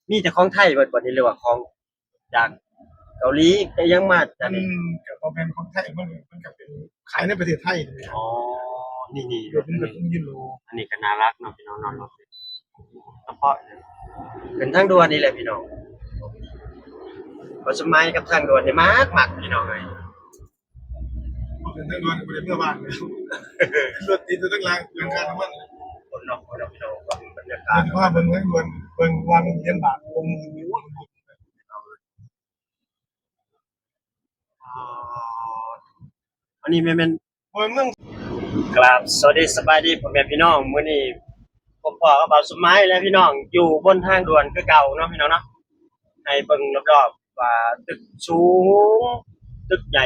ມີແຕ່ຂອງໄທເບິດບໍ່ນີ້ ຫຼືວ່າຂອງຈາກເກົາຫຼີ ແຕ່ຍັງມາຈາກນີ້? ມັນກໍບໍ່ແມ່ນຂອງໄທ ມັນ ມັນກໍເປັນຂາຍໃນປະເທດໄທນີ້ແຫຼະ. ອໍ ນີ້ໆ ລົດມັນກໍຂອງຢູໂຣບ. ອັນນີ້ກໍໜ້າລັກເນາະພີ່ນ້ອງເນາະ ລົດສະເພາະຂຶ້ນທາງດ່ວນນີ້ແຫຼະພີ່ນ້ອງ. ບໍ່ສະໄໝກັບທາງດ່ວນນີ້ມັກໆ ພີ່ນ້ອງເອີຍ. ບໍ່ຂຶ້ນທາງດ່ວນກໍບໍ່ໄດ້ເມືອບ້ານແລ້ວ ລົດຕິດຢູ່ທາງຫຼັງ ເປືອງຄ່ານ້ຳມັນ. ຄົນນອກ ຄົນນອກ ພີ່ນ້ອງ ເບິ່ງບັນຍາກາດ ເບິ່ງພາບເບິ່ງທາງດ່ວນ ເບິ່ງວ່າມັນລຳບາກ ໂອ້ ອັນນີ້ແມ່ນ ແມ່ນເມືອງ. ກາບສະຫວັດດີສະບາຍດີພໍ່ແມ່ພີ່ນ້ອງ ມື້ນີ້ພົບພໍ້ກັບບ່າວສົມໝາຍແລະພີ່ນ້ອງ ຢູ່ບົນທາງດ່ວນຄືເກົ່າເນາະພີ່ນ້ອງເນາະ. ໃຫ້ເບິ່ງລອບໆ ວ່າຕຶກສູງ ຕຶກໃຫຍ່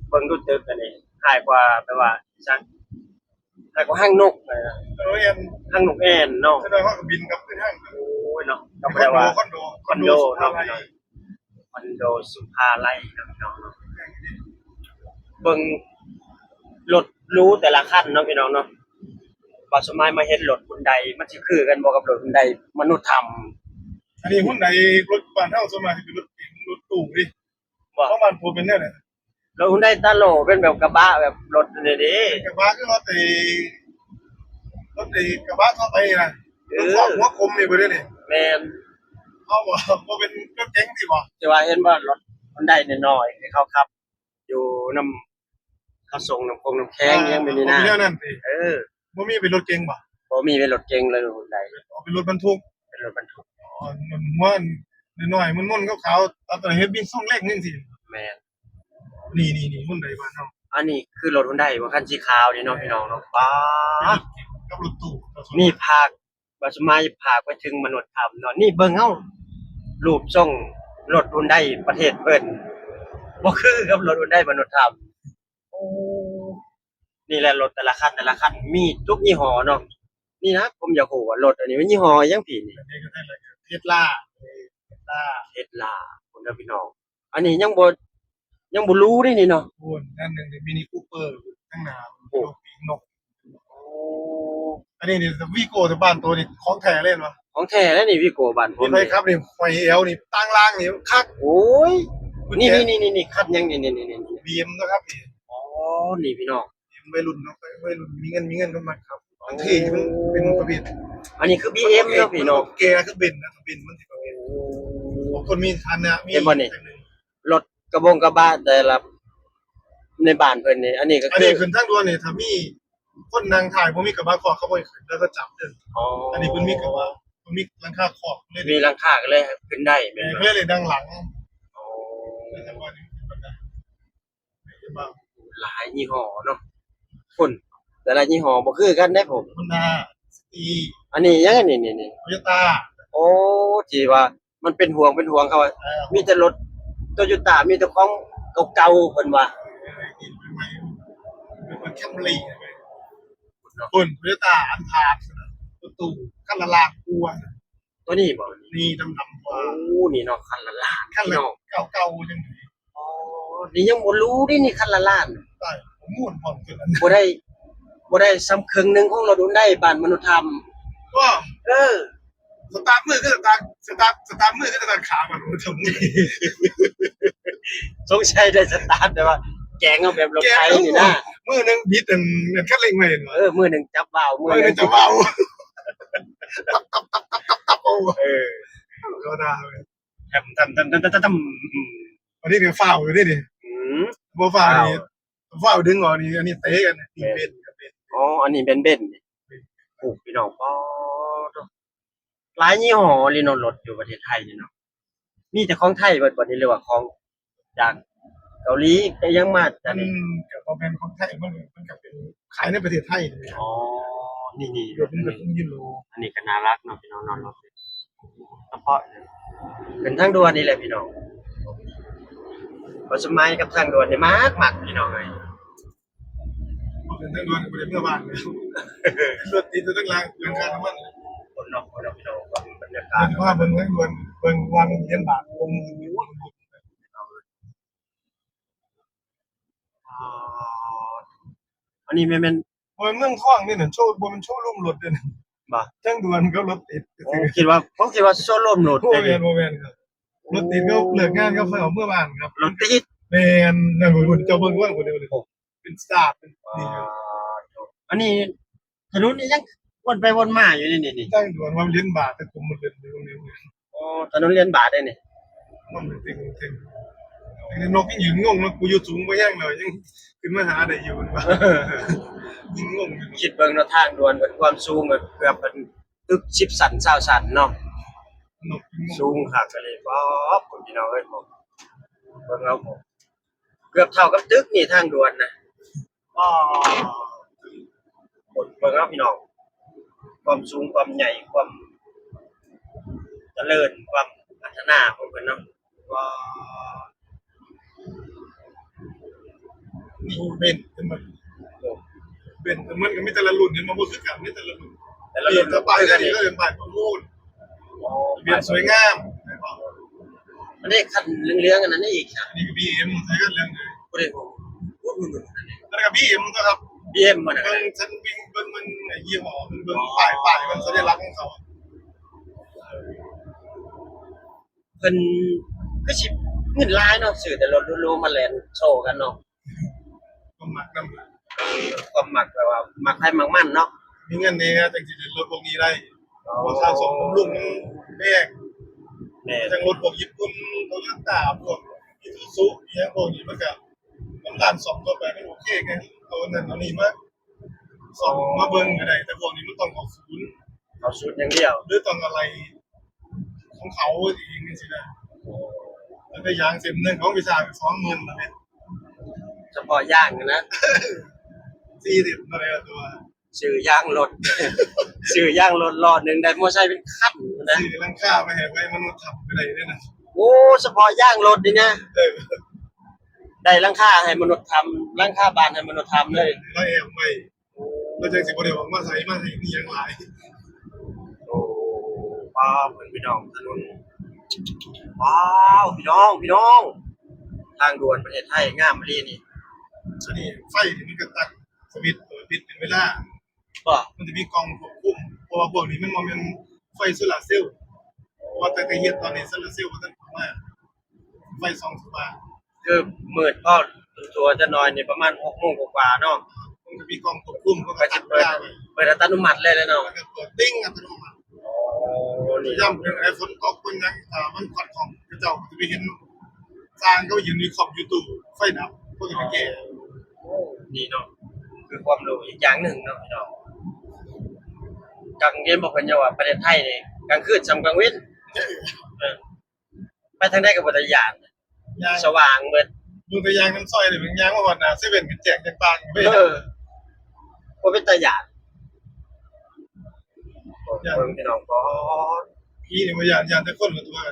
ເບິ່ງດູຕຶກອັນນີ້ ຄ້າຍກວ່າແບບວ່າຈັ່ງຊັ້ນ ຄ້າຍກວ່າຮັງນົກ ເອີ ຮັງນົກແອ່ນເນາະ. ໂອ້ຍເນາະ ກໍບໍ່ໄດ້ວ່າ ຄອນໂດ ຄອນໂດເນາະ ຄອນໂດສຸພາໄລເນາະພີ່ນ້ອງເນາະ. ເບິ່ງລົດຫຼູແຕ່ລະຄັນເນາະພີ່ນ້ອງເນາະ ວ່າສ່ວນຫຼາຍມາເຫັນລົດຮຸນໄດ ມັນຊິຄືກັນບໍ່ກັບລົດຮຸນໄດມະນຸດທຳ? ອັນນີ້ຮຸນໄດ ລົດບ້ານເຮົາສ່ວນມາກຊິເປັນລົດເກັງ ລົດຕູ້ເດ້. ບໍ່ ຂອງບ້ານຜົວເປັນແນວໃດ? ລົດຮຸນໄດຕາໂຫຼ ເປັນແບບກະບະ ແບບລົດອັນນີ້ເດ້ ເປັນກະບະຄືລົດໄອ້ ລົດໄອ້ກະບະທົ່ວໄປນະ. ເອີ ເປັນຄອກຫົວກົມນີ້ບໍ່ເດ້ນີ້? ແມ່ນ. ເຮົາບໍ່ ບໍ່ເປັນລົດເກັງຕິບໍ່? ແຕ່ວ່າເຫັນບໍ່ ລົດຮຸນໄດນ້ອຍໆ ທີ່ເຂົາຂັບຢູ່ນຳ ເຂົາສົ່ງນ້ຳຄົງນ້ຳແຂງ ອ່າ ຫຍັງແບບນີ້ນະ ເປັນແນວນັ້ນຕິ? ເອີ ບໍ່ມີເປັນລົດເກັງບໍ່? ບໍ່ມີເປັນລົດເກັງເລີຍ ຮຸນໄດ ເປັນລົດບັນທຸກ ເປັນລົດບັນທຸກ. ອໍ ຫົວນ້ອຍໆ ມົນໆ ຂາວໆ ເອົາຕົວເຮັດບິນຊົງເລັກຈັ່ງຊີ້. ແມ່ນ. ນີ້ໆໆ ຮຸນໄດບ້ານເຮົາ ອັນນີ້ຄືລົດຮຸນໄດບໍ່ ຄັນສີຂາວນີ້ເນາະ ແມ່ນ ພີ່ນ້ອງເນາະ. ປ້າ ເປັນລົດເກັງກັບລົດຕູ້ ນີ້ພາກ ບ່າວສະໄໝພາກໄປເຖິງມະນຸດທຳເນາະ. ນີ້ເບິ່ງເອົາ ຮູບຊົງລົດຮຸນໄດປະເທດເພິ່ນ ບໍ່ຄືກັບລົດຮຸນໄດມະນຸດທຳ. ໂອ້ ນີ້ແຫຼະ ລົດແຕ່ລະຄັນ ແຕ່ລະຄັນມີທຸກຍີ່ຫໍ້ເນາະ. ນີ້ນະ ຜົມຢາກຮູ້ວ່າລົດອັນນີ້ມັນຍີ່ຫໍ້ຫຍັງພີ່ນີ້? ເທສລາ ເທສລາ ເທສລາ ພຸ້ນເດີພີ່ນ້ອງ. ອັນນີ້ຍັງບໍ່ ຍັງບໍ່ຫຼູເດ້ນີ້ເນາະ. ພຸ້ນ ອັນໜຶ່ງນີ້ມິນິຄູເປີ ທາງໜ້າ ໂອ້ ປີກນົກ. ໂອ້ ອັນນີ້ນີ້ວີໂກ້ແຖວບ້ານໂຕນີ້ຂອງແທ້ເລີຍເນາະ. ຂອງແທ້ແລ້ວນີ້ ວີໂກ້ບ້ານຜົມ ໄປຂັບນີ້ ຫອຍແອວນີ້ ຕາງລ່າງນີ້ຄັກ. ໂອ້ຍ ນີ້ໆໆໆ ຄັນຫຍັງນີ້? ນີ້ໆໆໆ ບີເອັມເນາະຄັບນີ້. ອໍ ນີ້ພີ່ນ້ອງ ໄວລຸ້ນເນາະ ໄວລຸ້ນມີເງິນ ມີເງິນກໍມັກຂັບ. ມັນເທ່ ມັນເປັນປະເພດ ອັນນີ້ຄືບີເອັມເນາະພີ່ນ້ອງ ແກ່ຄືເບັນນະ ເບັນມັນຊິປະເພດ ໂອ້ ຄົນມີຖານະ ມີ ເຫັນບໍ່ນີ້? ລົດກະບົງກະບະແຕ່ລະ ໃນບ້ານເພິ່ນນີ້ ອັນນີ້ກໍ ອັນນີ້ຂຶ້ນທາງດ່ວນນີ້ ຖ້າມີຄົນນັ່ງທ້າຍ ບໍ່ມີກະບະຄອກ ເຂົາບໍ່ໃຫ້ຂຶ້ນ ແລ້ວກໍຈັບເດີ. ອໍ ອັນນີ້ເພິ່ນມີກະບະ ເພິ່ນມີຫຼັງຄາຄອກເລີຍ ມີຫຼັງຄາກໍເລີຍຂຶ້ນໄດ້ແມ່ນບໍ່? ເພິ່ນເລີຍດັງຫຼັງ. ອໍ ແຕ່ວ່ານີ້ ຫຼາຍຍີ່ຫໍ້ເນາະ ພຸ້ນ ແຕ່ລະຍີ່ຫໍ້ບໍ່ຄືກັນເດ້ ພຸ້ນ ຮອນດ້າ ສະຕີ ອັນນີ້ຫຍັງອັນນີ້ ນີ້ ໂຕໂຍຕ້າ. ໂອ້ ທີ່ວ່າມັນເປັນຫ່ວງ ເປັນຫ່ວງເຂົາວ່າ ເອີ ມີແຕ່ລົດໂຕໂຍຕ້າ ມີແຕ່ຂອງເກົ່າໆ ເພິ່ນວ່າ ເອີ ນີ້ໃໝ່ໆ ເປັນແຄມຣີ ພຸ້ນ ໂຕໂຍຕ້າ ອັນທາດ ລົດຕູ້ ຄັນລະລ້ານກວ່າ. ໂຕນີ້ບໍ່? ນີ້ດຳໆ ໂອ້ ນີ້ເນາະ ຄັນລະລ້ານ ຄັນລະ ເນາະ ເກົ່າໆ ຈັ່ງນີ້. ອໍ ນີ້ຍັງບໍ່ຫຼູເດ້ນີ້ ຄັນລະລ້ານ ຕາຍ ໝູນພອມ ບໍ່ໄດ້ ບໍ່ໄດ້ສ່ຳເຄິ່ງໜຶ່ງຂອງລົດຮຸນໄດບ້ານມະນຸດທຳ. ບໍ່ ເອີ ສະຕາດມືຄືສະຕາດ ສະຕາດ ສະຕາດມືຄືສະຕາດຂາ ບ້ານມະນຸດທຳ. ສົງໄສໄດ້ສະຕາດ ແຕ່ວ່າແກງເອົາແບບລົດໄຖນີ້ນະ ມືໜຶ່ງບິດອັນ ອັນຄັນເລັ່ງໄວ້ ເອີ ມືໜຶ່ງຈັບວາວ ມືໜຶ່ງຈັບວາວ ຕັບໆໆໆ ໂອ້ ເອີ ກໍໄດ້ ແທມ ແທມ ແທມ ແທມ ແທມ ອືມ ອັນນີ້ກໍຟ້າວຢູ່ເດ້ນີ້ ອືມ ບໍ່ຟ້າວນີ້ ຟ້າວດຶງອອກນີ້ ອັນນີ້ເຕະກັນ ນີ້ເບັນກັບເບັນ ອໍ ອັນນີ້ເປັນເບັນນີ້ ໂອ້ ພີ່ນ້ອງ ປໍໂທ້ ຫຼາຍຍີ່ຫໍ້ອີ່ຫຼີເນາະ ລົດຢູ່ປະເທດໄທນີ້ເນາະ ມີແຕ່ຂອງໄທເບິດບໍ່ນີ້ ຫຼືວ່າຂອງຈາກເກົາຫຼີ ແຕ່ຍັງມາຈາກ ມັນກໍບໍ່ແມ່ນຂອງໄທ ມັນ ມັນກໍເປັນຂາຍໃນປະເທດໄທນີ້ແຫຼະ. ອໍ ນີ້ໆ ລົດມັນກໍຂອງຢູໂຣບ ອັນນີ້ກໍໜ້າລັກເນາະ ພີ່ນ້ອງເນາະ ລົດ ສະເພາະຂຶ້ນທາງດ່ວນນີ້ແຫຼະພີ່ນ້ອງ ບໍ່ສະໄໝກັບທາງດ່ວນນີ້ມັກໆ ພີ່ນ້ອງເອີຍ ບໍ່ຂຶ້ນທາງດ່ວນກໍບໍ່ໄດ້ເມືອບ້ານແລ້ວ ລົດຕິດຢູ່ທາງຫຼັງ ເປືອງຄ່ານ້ຳມັນ. ຄົນນອກ ຄົນນອກ ພີ່ນ້ອງ ເບິ່ງບັນຍາກາດ ເບິ່ງພາບເບິ່ງທາງດ່ວນ ເບິ່ງວ່າມັນລຳບາກ ໂອ້ ອັນນີ້ແມ່ນ ແມ່ນ ບໍ່ແມ່ນເມືອງທອງເດ້ນັ້ນ ໂຊ ບໍ່ແມ່ນໂຊຣູມລົດເດ້ນັ້ນ ທາງດ່ວນກັບລົດຕິດ. ໂອ້ ຄິດວ່າ ຜົມຄິດວ່າໂຊຣູມລົດ. ບໍ່ແມ່ນ ບໍ່ແມ່ນຄັບ. ລົດຕິດ ເຂົາເລີກງານ ເຂົາເຝົ້າເມືອບ້ານຄັບ. ລົດຕິດ. ແມ່ນ. ນັ້ນ ເຈົ້າເບິ່ງວ່າ ເປັນສະຕາດ ເປັນ ອ່າ ນີ້. ອັນນີ້ຖະໜົນນີ້ຍັງວົນໄປວົນມາຢູ່ນີ້ ນີ້ ນີ້. ທາງດ່ວນວ່າຫຼຽນບາດ ແຕ່ຜົມບໍ່ເຫັນຢູ່ນີ້. ອໍ ຖະໜົນຫຼຽນບາດເດ້ນີ້. ມັນເປັນ ເປັນ ເປັນ ນົກຍັງຢືນງົງເນາະ. ກູຢູ່ສູງບໍ່ແຮງແລ້ວ ຍັງຂຶ້ນມາຫາໄດ້ຢູ່ ມັນວ່າ ຢືນງົງຢູ່. ຄິດເບິ່ງເນາະ ທາງດ່ວນເພິ່ນຄວາມສູງເກືອບເປັນຕຶກສິບຊັ້ນ ຊາວຊັ້ນເນາະ. ນົກຍັງງົງ ສູງຄັກອີ່ຫຼີ. ປອບ ພີ່ນ້ອງເອີຍ ເບິ່ງເອົາ ເກືອບເທົ່າກັບຕຶກນີ້ ທາງດ່ວນນະ. ອໍ ເບິ່ງເອົາ ພີ່ນ້ອງ ຄວາມສູງ ຄວາມໃຫຍ່ ຄວາມຈະເລີນ ຄວາມພັດທະນາຂອງເພິ່ນເນາະ. ວ້າວ ນີ້ເບັນ ເຫັນບໍ່? ໂອ້ ເບັນ ມັນກໍມີແຕ່ລະລຸ້ນ ເຫັນບໍ່? ບໍ່ຄືກັນ ມີແຕ່ລະລຸ້ນ ແຕ່ລະລຸ້ນ ແຕ່ປ້າຍນີ້ກໍເປັນປ້າຍປະມູນ. ອໍ ທະບຽນສວຍງາມ ເຫັນບໍ່? ອັນນີ້ຄັນເຫຼືອງໆ ອັນນັ້ນອີກ ອັນນີ້ກໍບີເອັມ ໃສ່ກັນເລື່ອງເລີຍ. ຜູ້ໃດ ຜູ້ ຜູ້ ຜູ້ ອັນນັ້ນກໍບີເອັມຕົວະຄັບ. ບີເອັມ ມັນນະ ເບິ່ງຊັ້ນວິ່ງ ເບິ່ງມັນຍີ່ຫໍ້ ເບິ່ງປ້າຍ ປ້າຍມັນ ສັນຍະລັກຂອງເຂົາ. ເພິ່ນຄືຊິເງິນຫຼາຍເນາະ ຊື້ແຕ່ລົດຫຼູໆ ມາແລ່ນໂຊກັນເນາະ. ຄວາມມັກນຳ ເອີ ຄວາມມັກ ແບບວ່າມັກໃຜມັກມັນເນາະ. ມີເງິນແດ່ຈັ່ງຊິໄດ້ລົດພວກນີ້ໄດ້. ອໍ ເພາະຄ່າສ້ອມບຳລຸງມັນແພງ. ແມ່ນ. ຈັ່ງລົດພວກຍີ່ປຸ່ນ ໂຕໂຢຕ້າ ພວກອີຊູຊູ ອີ່ຫຍັງພວກນີ້ ມັນກະ ມັນຮ້ານສ້ອມທົ່ວໄປມັນໂອເຄໄງ ເອົາອັນນັ້ນເອົານີ້ມາ ສອງ ມາເບິ່ງກໍໄດ້ ແຕ່ພວກນີ້ມັນຕ້ອງເຂົ້າສູນ ເຂົ້າສູນຢ່າງດຽວ ຫຼືຕ້ອງອາໄຫຼ່ຂອງເຂົາເອງຈັ່ງຊີ້ນະ. ແລ້ວກໍຢາງເສັ້ນໜຶ່ງຂອງວິຊາກໍສອງໝື່ນລະແມ່ນ ສະເພາະຢາງນະ ສີ່ສິບເທົ່າໃດລະຕົວະ ຊື້ຢາງລົດ ຊື້ຢາງລົດລໍ້ໜຶ່ງໄດ້ມໍໄຊເປັນຄັນນະ ຊື້ຫຼັງຄາໄປໃຫ້ໄວມະນຸດທຳກໍໄດ້ເດ້ນະ. ໂອ້ ສະເພາະຢາງລົດນີ້ນະ ເອີ ໄດ້ຫຼັງຄາໃຫ້ມະນຸດທຳ ຫຼັງຄາບ້ານໃຫ້ມະນຸດທຳເລີຍ ລະແອມໄວ້ ລະຈັ່ງຊິບໍ່ໄດ້ອອກມາໃສ່ມາໃຫ້ອີ່ຫຍັງຫຼາຍ. ໂອ້ ປ້າ ເພິ່ນ ພີ່ນ້ອງ ຖະໜົນ ວ້າວ ພີ່ນ້ອງ ພີ່ນ້ອງ ທາງດ່ວນປະເທດໄທງາມອີ່ຫຼີນີ້. ອັນນີ້ໄຟນີ້ມັນກໍຕັ້ງສະວິດເປີດປິດເປັນເວລາ ບໍ່ ມັນຈະມີກ່ອງຄວບຄຸມ ເພາະວ່າພວກນີ້ມັນບໍ່ແມ່ນໄຟໂຊລາເຊວ ເພາະວ່າຕັ້ງແຕ່ເຮັດຕອນນີ້ໂຊລາເຊວບໍ່ທັນເຂົ້າມາ ໄຟສອງສະຫວ່າງ ຄືມືດພໍຕົວຈັກໜ້ອຍນີ້ ປະມານຫົກໂມງກວ່າໆເນາະ ມັນກໍມີກ່ອງຄວບຄຸມ ເຂົາກໍຕັ້ງເວລາໄວ້ ເປີດອັດຕະໂນມັດເລີຍເນາະ ມັນກໍເປີດຕິງອັດຕະໂນມັດ. ໂອ້ ນີ້ ຢ້ຳເປັນໄອ້ຝົນຕົກເປັນຫຍັງ ຖ້າມັນຂັດຂ້ອງ ເຂົາເຈົ້າກໍຈະໄປເຫັນຊ່າງເຂົາຢືນຢູ່ຂອບຢູ່ຕູ້ ໄຟດັບ ເຂົາກໍໄປແກ້. ໂອ້ ນີ້ເນາະ ຄືຄວາມຮູ້ອີກຢ່າງໜຶ່ງເນາະ ພີ່ນ້ອງ ກາງເວັນ ບໍ່ເພິ່ນເວົ້າວ່າປະເທດໄທນີ້ ກາງຄືນສ່ຳກາງເວັນ ເອີ ໄປທາງໃດກໍບໍ່ຕາຢ້ານ ສະຫວ່າງເບິດ. ເບິ່ງຕົວຢ່າງນຳຊອຍນີ້ ເບິ່ງຍ່າງມາຮອດໜ້າເຊເວັນ ກໍແຈ້ງແຈງປ່າງເລີຍ. ເອີ ບໍ່ເປັນຕາຢ້ານ ຢ້ານ ເບິ່ງ ພີ່ນ້ອງ ກໍ ຜີນີ້ບໍ່ຢ້ານ ຢ້ານແຕ່ຄົນລະຕົວະ.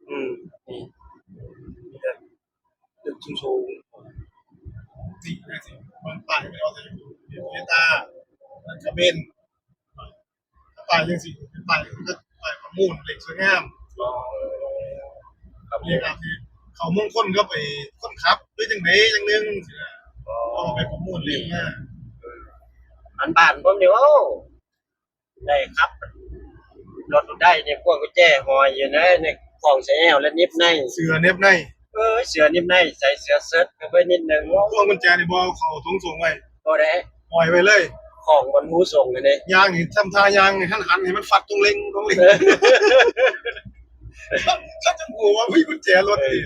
ອືມ ນີ້ ຕຶກສູງໆ ນີ້ ເບິ່ງປ້າຍ ໄປເອົາໃສ່ໂຕໂຢຕ້າ ມັນກະເບັນ ປ້າຍຈັ່ງຊີ້ ເປັນປ້າຍ ປ້າຍປະມູນ ເລກສວຍງາມ. ອໍ ເລກອາດຊິເຂົ້າມຸງຄົນກັບໄອ້ຄົນຂັບ ຫຼືຈັ່ງໃດຈັ່ງໜຶ່ງຊີ້ນະ. ອໍ ເອົາໄປປະມູນເລກມາ. ອັນບ້ານຜົມນີ້ ໂອ້ ໄດ້ຂັບລົດໄດ້ນີ້ ພວງກຸນແຈຫ້ອຍຢູ່ໃນ ໃນຂ້ອງໃສ່ແອວ ແລະໜິບໃນ ເສື້ອໜິບໃນ. ເອີ ເສື້ອໜິບໃນ ໃສ່ເສື້ອເຊີດເຂົ້າໄປນິດໜຶ່ງ. ພວງກຸນແຈນີ້ບໍ່ເອົາເຂົ້າຖົງໂສ້ງໄວ້ ບໍ່ໄດ້ ຫ້ອຍໄວ້ເລີຍ ຂອງມັນຫູສົ່ງຫັ້ນເດ້. ຍ່າງນີ້ທຳທ່າຍ່າງນີ້ ຫັນໆ ໃຫ້ມັນຟັດຕົງເລັງຕົງເລັງ ເອີ ເຂົາຈະຮູ້ວ່າມີກຸນແຈລົດນີ້ ເອີ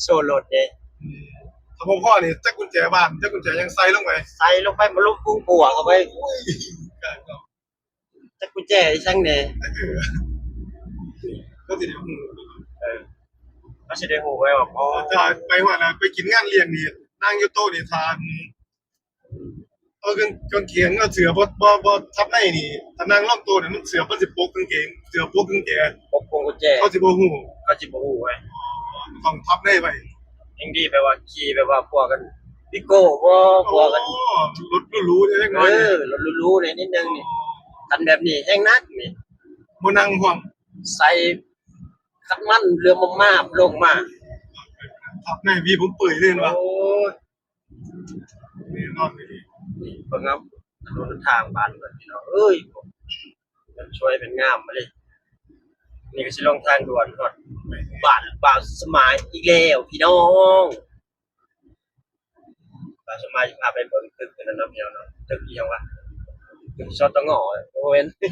ໂຊລົດເດ້. ອືມ ຖ້າບໍ່ພໍນີ້ ຈັກກຸນແຈບ້ານ ຈັກກຸນແຈຫຍັງໃສ່ລົງໄປ ໃສ່ລົງໄປ ມາລົມປຸງປົວເຂົ້າໄປ. ໂອ້ຍ ກະເນາະ ຈັກກຸນແຈອີ່ຫຍັງແດ່ ເອີ ເຂົາຊິໄດ້ຮູ້. ເອີ ເຂົາຊິໄດ້ຮູ້ໄວ້ວ່າ ອໍ ຖ້າໄປຮອດນະ ໄປກິນງານລ້ຽງນີ້ ນັ່ງຢູ່ໂຕະນີ້ ຖ້າ ເອົາກາງ ກາງເກງ ເອົາເສື້ອບໍ່ ບໍ່ ບໍ່ທັບໃນນີ້ ຖ້ານັ່ງລອງໂຕະນີ້ ມັນເສື້ອມັນຊິປົກກາງເກງ ເສື້ອປົກກຸນແຈ ປົກພວງກຸນແຈ ເຂົາຊິບໍ່ຮູ້ ເຂົາຊິບໍ່ຮູ້ເວີຍ ຕ້ອງທັບໃນໄວ້. ຍັງດີແບບວ່າຂີ່ແບບວ່າພວກກັນ Vigo ບໍ່ ພວກກັນ ອໍ ລົດຫຼູໆເລັກນ້ອຍ ເອີ ລົດຫຼູໆແດ່ນິດໜຶ່ງນີ້. ອໍ ຄັນແບບນີ້ແຮງໜັກນີ້ ບໍ່ນັ່ງພ້ອມ ໃສ່ຄັນມັນເຫຼືອມາບໆລົງມາ ທັບໃນວີຜົມເປີຍເລີຍວ່າ ໂອ້ຍ ແນ່ນອນອີ່ຫຼີ. ນີ້ເບິ່ງເອົາ ຖະໜົນຫົນທາງບ້ານເພິ່ນ ພີ່ນ້ອງເອີຍ ເປັນ ສວຍເປັນງາມມາເລີຍ. ນີ້ກໍຊິລົງທາງດ່ວນຮອດບ້ານບ່າວສະໝາຍອີກແລ້ວພີ່ນ້ອງ. ບ່າວສະໝາຍຊິພາໄປເບິ່ງຕຶກອັນນັ້ນເນາະພີ່ນ້ອງເນາະ. ຕຶກອີ່ຫຍັງວະ? ຕຶກ ສຕງ ບໍ່ແມ່ນ ຕຶ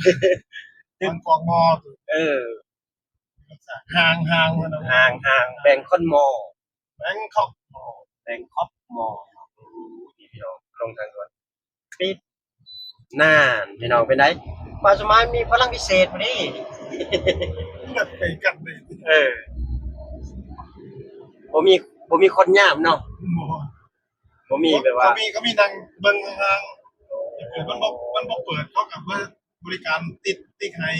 ກ ກອງມ. ເອີ ຫ້າງ ຫ້າງ ຫ້າງ ຫ້າງ Bangkok Mall. Bangkok Mall. Bangkok Mall. ນີ້ພີ່ນ້ອງ ລົງທາງດ່ວນ ປິດ. ນັ້ນ ພີ່ນ້ອງ ເປັນໃດ? ບ່າວສະໝາຍມີພະລັງພິເສດພຸ້ນເດ້. ເອີ ບໍ່ມີ ບໍ່ມີຄົນຍາມເນາະ. ບໍ່ ບໍ່ມີແບບວ່າ ເຂົາມີ ເຂົາມີນັ່ງເບິ່ງຫ່າງໆ. ມັນບໍ່ ມັນບໍ່ເປີດ ເຂົາກໍມາບໍລິການຕິດ ຕິດໃຫ້.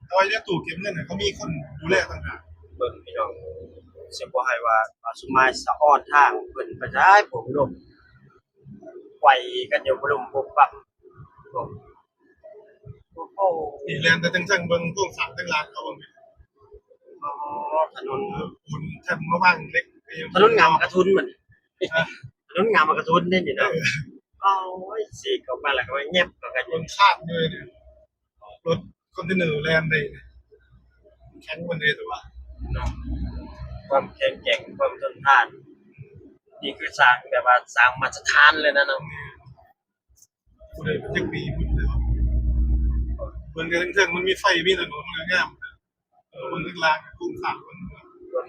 ແຕ່ວ່າຢູ່ໃນຕູ້ເກັບເງິນນະ ເຂົາມີຄົນດູແລຕ່າງຫາກ. ເບິ່ງພີ່ນ້ອງ ຊິບໍ່ໃຫ້ວ່າບ່າວສະໝາຍສະອອນທາງເພິ່ນໄປໃສ. ໂອ້ໂຫ ໄກວກັນຢູ່ ບະລຸມບຸບບັບ. ໂອ້ ໂອ້ໂຫ ນີ້ແລ່ນແຕ່ເທິງໆ ເບິ່ງໂຄງສ້າງທາງລ່າງເຂົາເບິ່ງ. ອໍ ຖະໜົນ ເອີ ປູນແທບມາວາງເຫຼັກ. ຖະໜົນງາມມາກະທຸນມັນ ຮະ? ຖະໜົນງາມມາກະທຸນເດ້ນີ້ເນາະ. ເອີ ໂອ້ຍ ສີກອອກມາແລ້ວກໍມາແຫຍັບເຂົ້າກັນຢູ່ ມັນຄາດຢູ່ເດ້. ລົດຄອນເທນເນີແລ່ນໄດ້ ແຂງມັນເດ້ ແຕ່ວ່າເນາະ ຄວາມແຂງແກ່ງ ຄວາມທົນທານ ນີ້ຄືສ້າງແບບວ່າສ້າງມາດຕະຖານເລີຍນະເນາະ. ຜູ້ໃດເປັນຈັກປີພຸ້ນເລີຍ ເບິ່ງແຕ່ເທິງໆ ມັນມີໄຟ ມີຖະໜົນ ມັນກໍງາມ. ເອີ ເບິ່ງຂ້າງລ່າງໂຄງສ້າງມັນ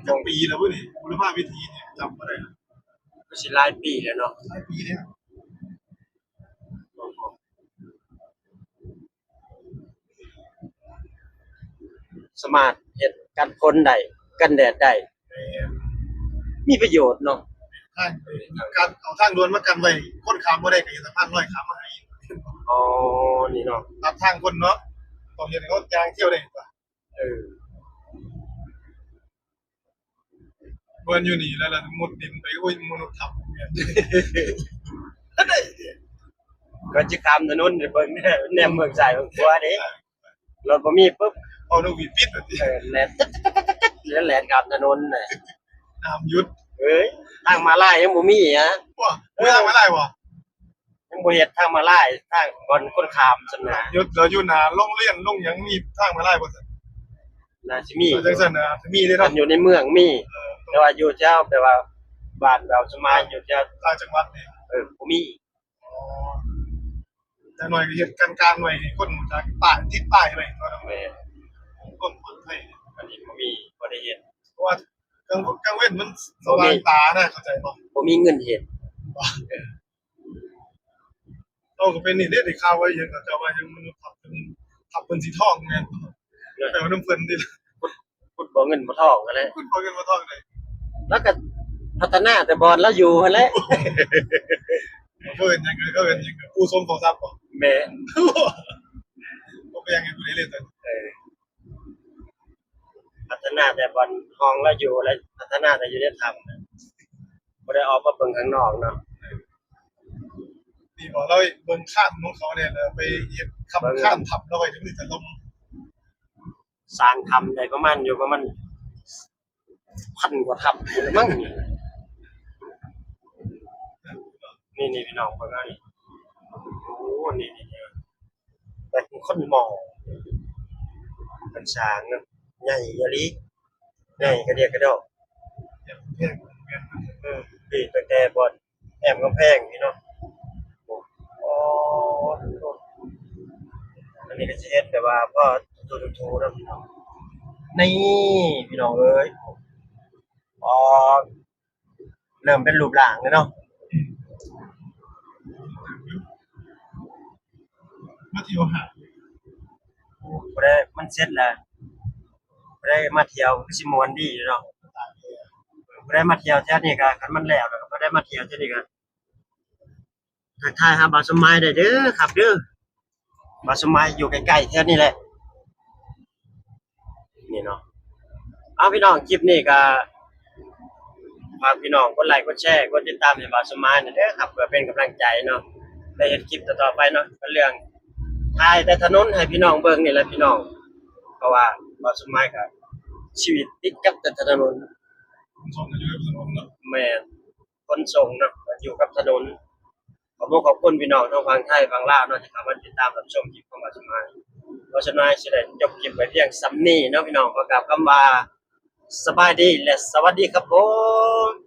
ຈັກປີແລ້ວວະນີ້ ບຸລະພາວິຖີນີ້ ຈຳບໍ່ໄດ້ແລ້ວ. ກໍຊິຫຼາຍປີແລ້ວເນາະ ຫຼາຍປີແລ້ວ. ສາມາດເຮັດກັນຝົນໄດ້ ກັນແດດໄດ້. ແມ່ນ ມີປະໂຫຍດເນາະ. ທາງ ການເອົາທາງດ່ວນມາກັນໄວ້ ຄົນຂ້າມບໍ່ໄດ້ ກໍເຮັດສະພານລອຍຂ້າມມາໃຫ້. ອໍ ນີ້ເນາະ ຕັດທາງຄົນເນາະ ຕ້ອງເຮັດໃຫ້ເຂົາຍ່າງທ່ຽວໄດ້ຕົວະ. ເອີ ບໍ່ແມ່ນຢູ່ນີ້ແລ້ວລະ ມຸດດິນໄປ ໂອ້ຍ ມະນຸດທັບ. ກ່ອນຈະຂ້າມຖະໜົນ ເບິ່ງແນມເບິ່ງຊ້າຍເບິ່ງຂວາເດ້. ລົດບໍ່ມີປຶບ ເອົານົກຫວີດປິດ ເອີ ແລ່ນ ແລ່ນ ແລ່ນຂ້າມຖະໜົນນະ ຫ້າມຢຸດ. ເອີຍ ທາງມ້າລາຍຍັງບໍ່ມີຫະ. ບໍ່ ບໍ່ມີທາງມ້າລາຍບໍ່? ຍັງບໍ່ເຮັດທາງມ້າລາຍ ທາງບ່ອນຄົນຂ້າມຊັ້ນນະ. ຢຸດ ລະຢູ່ໜ້າໂຮງຮຽນ ໂຮງຫຍັງ ມີທາງມ້າລາຍບໍ່ຊັ້ນ? ໜ້າຊິມີ ເອີ ຈັ່ງຊັ້ນນະ ອາດຈະມີເດ້ເນາະ. ຄັນຢູ່ໃນເມືອງມີ ເອີ ແຕ່ວ່າຢູ່ແຖວແບບວ່າບ້ານແບບສະໝາຍ ຢູ່ແຖວຕ່າງຈັງຫວັດນີ້ ເອີ ບໍ່ມີ. ອໍ ຢ່າງໜ້ອຍກໍເຮັດກາງໆ ໄວ້ໃຫ້ຄົນຮູ້ຈັກ ປ້າຍ ຕິດປ້າຍໄວ້. ແມ່ນ ຄວາມປອດໄພ ອັນນີ້ບໍ່ມີ ບໍ່ໄດ້ເຮັດ ເພາະວ່າກາງ ກາງເວັນມັນສະຫວ່າງຕານະ ເຂົ້າໃຈບໍ່? ບໍ່ມີເງິນເຮັດ. ເອີ ເຮົາກໍເປັນນີ້ເດ້ ໄດ້ຂ່າວວ່າຫຍັງ ເຂົາເຈົ້າວ່າຫຍັງ ມະນຸດທັບເພິ່ນ ທັບເພິ່ນສີທອງ ແມ່ນບໍ່? ແຕ່ວ່ານຳເພິ່ນຕິ ຂຸດບໍ່ເງິນບໍ່ທອງຫັ້ນແຫຼະ ຂຸດບໍ່ເງິນບໍ່ທອງເດ້. ລາວກໍພັດທະນາແຕ່ບ່ອນລາວຢູ່ຫັ້ນແຫຼະ. ເຂົາເອີ້ນຫຍັງ ເຂົາເອີ້ນຫຍັງ ປູສົມເຝົ້າຊັບບໍ່? ແມ່ນ ບໍ່ໄປຫຍັງໃຫ້ຜູ້ໃດເລີຍ. ເອີ ພັດທະນາແຕ່ບ່ອນຫ້ອງລາວຢູ່ ແລະ ພັດທະນາແຕ່ຢູ່ໃນຖ້ຳ ບໍ່ໄດ້ອອກມາເບິ່ງຂ້າງນອກເນາະ. ນີ້ບໍ່ ລາວເບິ່ງຄານຂອງເຂົາແດ່ ແລ້ວໄປເຮັດຄຳ ຄານຖ້ຳລາວໄວ້ ມີແຕ່ລົມ. ສ້າງຖ້ຳໄດ້ປະມານ ຢູ່ປະມານພັນກວ່າຖ້ຳພຸ້ນລະມັ້ງ. ນີ້ໆ ພີ່ນ້ອງເບິ່ງເອົານີ້ ໂອ້ ນີ້ໆ ແບບຄົນໝໍ້ ເພິ່ນສ້າງເນາະ ໃຫຍ່ອີ່ຫຼີ ໃຫຍ່ກະດຽກກະດໍ້. ເອີ ນີ້ຕັ້ງແຕ່ບ່ອນ ແອ້ມກຳແພງນີ້ເນາະ. ອໍ ອັນນີ້ກໍຊິເຮັດແບບວ່າພໍຖູໆ ເນາະ ພີ່ນ້ອງ. ນີ້ ພີ່ນ້ອງເອີຍ ອໍ ເລີ່ມເປັນຮູບຮ່າງແລ້ວເນາະ. ມາທ່ຽວຫາດ ໂອ້ ບໍ່ໄດ້ ມັນເສັດແລ້ວ ບໍ່ໄດ້ມາທ່ຽວ ຄືຊິມ່ວນດີເນາະ. ບໍ່ໄດ້ມາທ່ຽວແຖວນີ້ກໍ ຄັນມັນແລ້ວແລ້ວກໍບໍ່ໄດ້ມາທ່ຽວແຖວນີ້ກໍ ທັກທາຍຫາບ່າວສົມໝາຍໄດ້ເດີຄັບເດີ. ບ່າວສົມໝາຍຢູ່ໃກ້ໆ ແຖວນີ້ແຫຼະ ນີ້ເນາະ. ເອົາ ພີ່ນ້ອງ ຄລິບນີ້ກໍ ຝາກພີ່ນ້ອງກົດໄລກົດແຊ ກົດຕິດຕາມໃຫ້ບ່າວສົມໝາຍແດ່ເດີຄັບ ເພື່ອເປັນກຳລັງໃຈເນາະ ໄດ້ເຮັດຄລິບຕໍ່ໆ ໄປເນາະ. ເປັນເລື່ອງຖ່າຍແຕ່ຖະໜົນໃຫ້ພີ່ນ້ອງເບິ່ງນີ້ແຫຼະ ພີ່ນ້ອງ ເພາະວ່າບ່າວສົມໝາຍກໍຊີວິດຕິດກັບແຕ່ຖະໜົນ. ຄົນສົ່ງກໍຢູ່ກັບຖະໜົນເນາະ. ແມ່ນ ຂົນສົ່ງເນາະ ກໍຢູ່ກັບຖະໜົນ. ຂອບຄຸນ ຂອບຄຸນພີ່ນ້ອງທັງຝັ່ງໄທຝັ່ງລາວເນາະ ທີ່ເຂົ້າມາຕິດຕາມຮັບຊົມຄລິບຂອງບ່າວສົມໝາຍ. ເພາະສາວນ້ອຍຊິໄດ້ຈົບຄລິບໄວ້ພຽງສ່ຳນີ້ເນາະພີ່ນ້ອງ ຂໍກ່າວຄຳວ່າ ສະບາຍດີ ແລະ ສະຫວັດດີຄັບຜົມ.